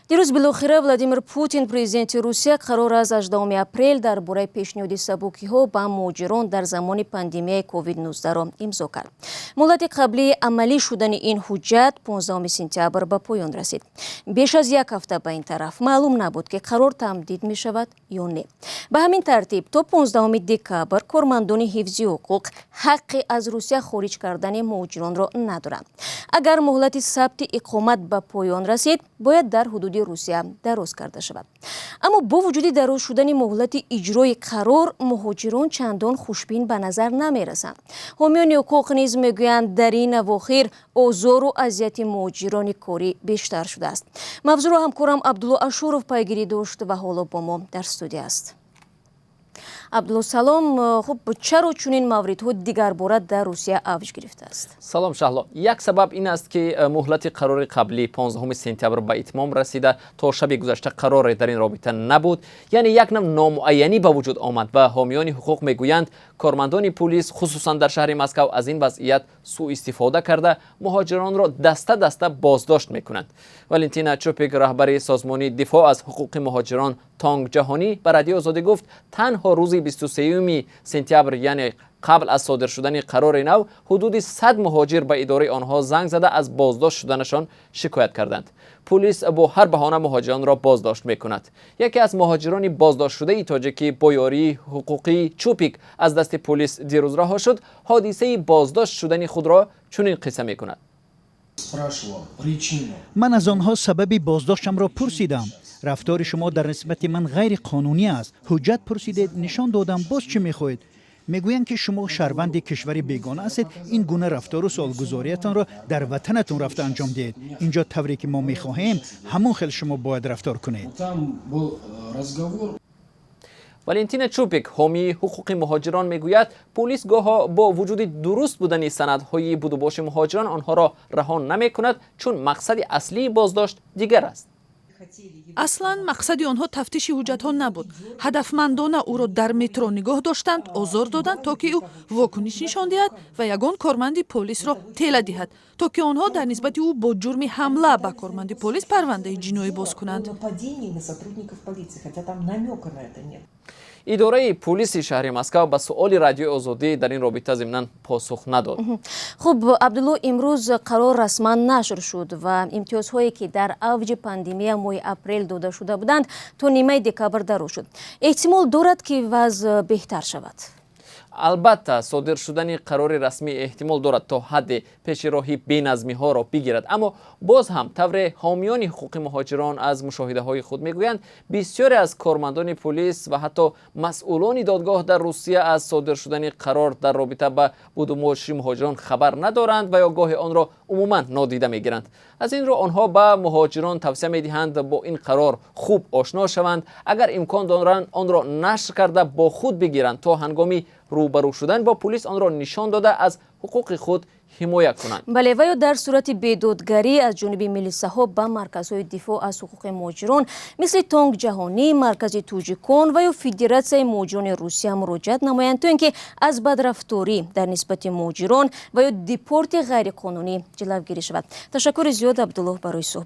Дирӯз билохира Владимир Путин, президенти Русия, қарор аз 18 апрел дар бораи пешниҳоди сабукиҳо ба муҳоҷирон дар замони пандемияи COVID-19-ро имзо кард. Муҳлати қаблии амалӣ шудани ин ҳуҷҷат 15 сентябр ба поён расид. Беш аз як ҳафта ба ин тараф маълум набуд, ки қарор тамдид мешавад ё не. Ба ҳамин тартиб, то 15 декабр кормандони ҳифзи ҳуқуқ ҳаққи аз Русия хориҷ кардани муҳоҷиронро надоранд. Агар муҳлати сабти иқомат ба поён расид, бояд дар ҳудуди Русия дароз карда шавад. Аммо бо вуҷуди дароз шудани муҳлати иҷрои қарор, муҳоҷирон чандон хушбин ба назар намерасанд. Ҳомиёни ҳуқуқ низ мегӯянд, дар ин авохир озору азияти муҳоҷирони корӣ бештар шудааст. Мавзӯъро ҳамкорам Абдулло Ашуров пайгирӣ дошт ва ҳоло бо мо дар студия аст. Абдулло, салом. Хуб, чаро чунин мавридҳо дигарбора дар Русия авҷ гирифтааст? Салом, Шаҳло. Як сабаб ин аст, ки муҳлати қарори қаблӣ 15 сентябр ба итмом расида, то шаби гузашта қароре дар ин робита набуд, яъне як нав номуайянӣ ба вуҷуд омад ва ҳомиёни ҳуқуқ мегӯянд, кормандони пулис, хусусан дар шаҳри Москав, аз ин вазъият сӯистифода карда, муҳоҷиронро даста даста боздошт мекунанд. Валентина Чупик, раҳбари созмони дифоъ аз ҳуқуқи муҳоҷирон «Тонг ҷаҳонӣ», ба Радиои Озодӣ гуфт, танҳо рӯзи 23 сентябр, яъне қабл аз содир шудани қарори нав, ҳудуди 100 муҳоҷир ба идораи онҳо занг зада, аз боздошт шуданашон шикоят карданд. Пулис бо ҳар баҳона муҳоҷиронро боздошт мекунад. Яке аз муҳоҷирони боздоштшудаи тоҷикӣ бо ёрии ҳуқуқии Чупик аз дасти пулис дирӯз раҳо шуд. Ҳодисаи боздошт шудани худро чунин қисса мекунад. Ман аз онҳо сабаби боздоштамро пурсидам: «Рафтори шумо дар нисбати ман ғайриқонунӣ аст. Ҳуҷҷат пурсидед, нишон додам, боз чӣ мехоҳед?» Мегӯянд, ки шумо шаҳрванди кишвари бегона ҳастед, ин гуна рафтору суолгузориятонро дар ватанатон рафта анҷом диҳед. Инҷо тавре ки мо мехоҳем, ҳамон хел шумо бояд рафтор кунед. Валентина Чупик, ҳомии ҳуқуқи муҳоҷирон, мегӯяд, пулис гоҳо бо вуҷуди дуруст будани санадҳои будубоши муҳоҷирон онҳоро раҳо намекунад, чун мақсади аслии боздошт дигар аст. Аслан мақсади онҳо тафтиши ҳуҷҷатҳо набуд. Ҳадафмандона ӯро дар метро нигоҳ доштанд, озор доданд, то ки ӯ вокуниш нишон диҳад ва ягон корманди полисро тела диҳад, то ки онҳо дар нисбати ӯ бо ҷурми ҳамла ба корманди полис парвандаи ҷиноӣ боз кунанд. Идораи пулиси шаҳри Москав ба суоли Радиои Озодӣ дар ин робита зимнан посух надод. Хуб, Абдулло, имрӯз қарор расман нашр шуд ва имтиёзҳое, ки дар авҷи пандемия моҳи апрел дода шуда буданд, то нимаи декабр дароз шуд. Эҳтимол дорад, ки вазъ беҳтар шавад? Албатта, содир шудани қарори расмӣ эҳтимол дорад то ҳадде пеши роҳи беназмиҳоро бигирад. Аммо боз ҳам, тавре ҳомиёни ҳуқуқи муҳоҷирон аз мушоҳидаҳои худ мегӯянд, бисёре аз кормандони пулис ва ҳатто масъулони додгоҳ дар Русия аз содир шудани қарор дар робита ба будубоши муҳоҷирон хабар надоранд ва ё гоҳе онро умуман нодида мегиранд. Аз ин рӯ онҳо ба муҳоҷирон тавсия медиҳанд, бо ин қарор хуб ошно шаванд, агар имкон доранд, онро нашр карда бо худ бигиранд, то ҳангоми рӯбарӯ шудан бо пулис онро нишон дода, аз ҳуқуқи худ ҳимоя кунанд. Бале, ва ё дар сурати бедодгарӣ аз ҷониби милисаҳо ба марказҳои дифоъ аз ҳуқуқи муҳоҷирон, мисли «Тонг ҷаҳонӣ», Маркази тоҷикон ва ё Федератсияи муҳоҷирони Русия муроҷиат намоянд, то ин ки аз бадрафторӣ дар нисбати муҳоҷирон ва ё депорти ғайриқонунӣ ҷилавгирӣ шавад. Ташаккури зиёд, Абдуллоҳ, барои суҳбат.